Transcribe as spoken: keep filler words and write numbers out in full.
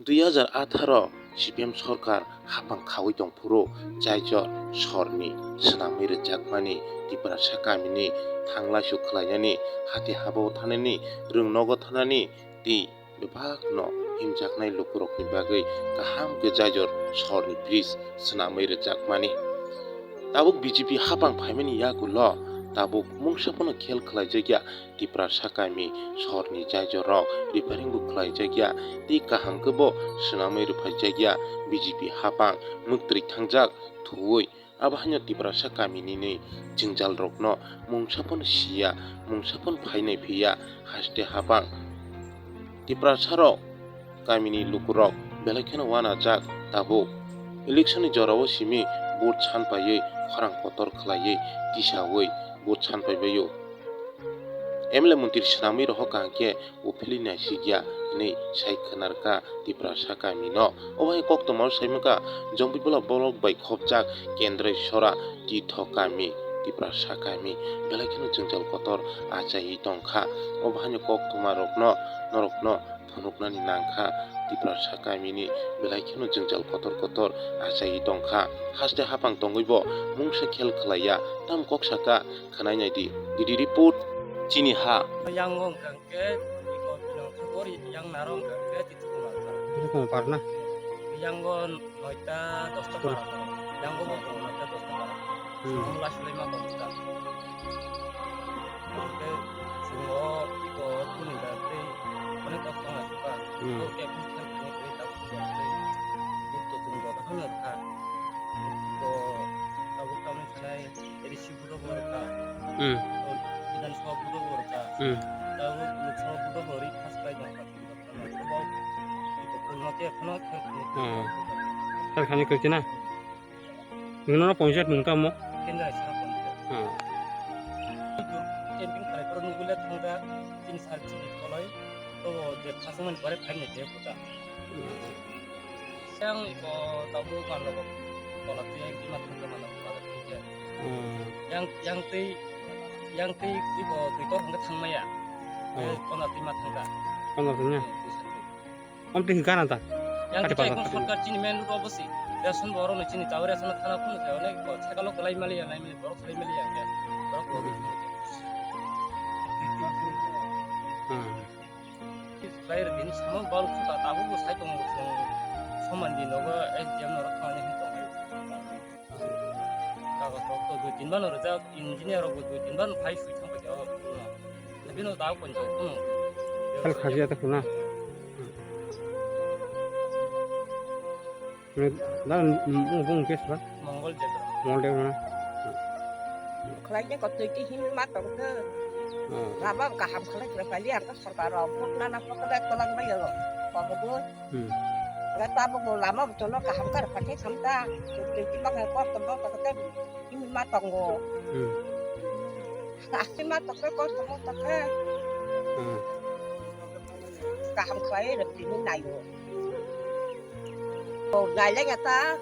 Dui hazar atharo C P M sorkar hapang khaui tongphuru, Jaijor sorni swnamwi rwjakmani Tiprasa kamini thanglaisu khlainani, hati habao thanani, rwngnogo thanani tei bebakno himjaknai lukurokni bagwi kaham khe Jaijor sorni bridge swnamwi rwjakmani. Tabuk B J P hapang phaimani yagulo tabuk mungsa phano khel khlaijakya Tiprasa kami sorni Jaijorrok repairing bo khlaijakya tei kaham khe bo swnamwi rwphaijakya B J P hapang mwktwrwi thangjak thuwi. Abo haino Tiprasa kamini ni jwngjal rokno mungsa phano siya, mungsa phano phainai phiya haste hapang. Tiprasa rok kamini lukurok belai kheno wanajak tabuk. Election ni jorao simi vote san paiwi khorang kotor khlaiwi tisawi vote san paibaio. M L A montri swnamwi rohor kaham khe uphilwi naisikya hinwi sai khwnarkha Tiprasa kamino. Obo hai koktwmao saimankha Jompuibola block bai khopjak Kendreshwra Tirtho kami, Tiprasa kami belai kheno jwngjal kotor achaiwi tongkha. Obo haino koktwma rokno norokno phunuknani nangkha, Tiprasa kamini belai kheno jwngjal kotor kotor achaiwi tongkha. Haste hapang tongwibo mungsa khel khlaiya, tamo kok saka khwnai naidi. D D report, chini ha. Yang wng kha hwnkhe, iko bini wngkha gori, yang naro wng kha hwnkhe, Titi Kumar kha. Titi Kumar na? Yang wng noita dosta para. Yang wng noita dosta para. Hmm. Ang last lima kok ta. Hwnkhe chwng o iko kuni da tei onek kok tong lai kha. Hmm. Iko khe khe khe khe ta khe tei. Iko chwng bo da hano kha. Iko tabuk tamni sanai. Eri si budo bo rwkha. Hmm. O Bidhan Sabha budo bo rwkha. Hmm. Tabuk Lok Sabha budo bo ri khas pai tong kha. Tabuk iko phunukno tei phano khel khani. Hmm. Khel khani kwrwi na? Nwng nono ponchayat mung tamo? Kendra sara ponchayat. Hmm. Camping khalai phuru nugwile thangkha tin sal chini koloi. To je khasangmani pore phaimani je khuta. Hmm. Yang iko tabuk manlo ko tola tu yang kima thangkha manlo ko tola tu ya. Hmm. Yang, yang tei, yang tei iko tui to hangka thangmaya. Hmm. Eh, kona tui ma thangkha. Kona tui ya? Hmm, tui sa tui. Om twi hwnkha na ta? Yang kati kita pala? Ekdom sorkar chini main road obo si. Ration borok no chini tawai ration thana phunu khe onek ko sakalo kwlai mali ya, lai mali borok kwlai mali ya khe. Borok ko. Hmm. Khlai rwdi, samung borok khuta tabuk bo sai tongo, chwng soman di nogo S D M norok thangni hin tongo. Kagos rok to dui tin bano rijak, engineer rok bo dui tin bano phai sui thang paikha o. Bino da kon jok kuno. Hal khaji ata kuna. Da bung kes ba? Mongol Debra. Mongol Debra na. Khlai ke kotoi ke hin ma tong the. Hmm. Lama kaham khlai khlai pali ang ka sorkar rok. Putna na pokda tolang ba yo. Pokdo. Hmm. Nga tabuk bo lama bo tono kaham kar phathai khamta. Tei tei bang hai kok tongbo tongte imi ma tongo. Hmm. Asli ma tongte kok tongbo tongte. Hmm. Kaham khlai rwk tini naio. O nailai ya ta.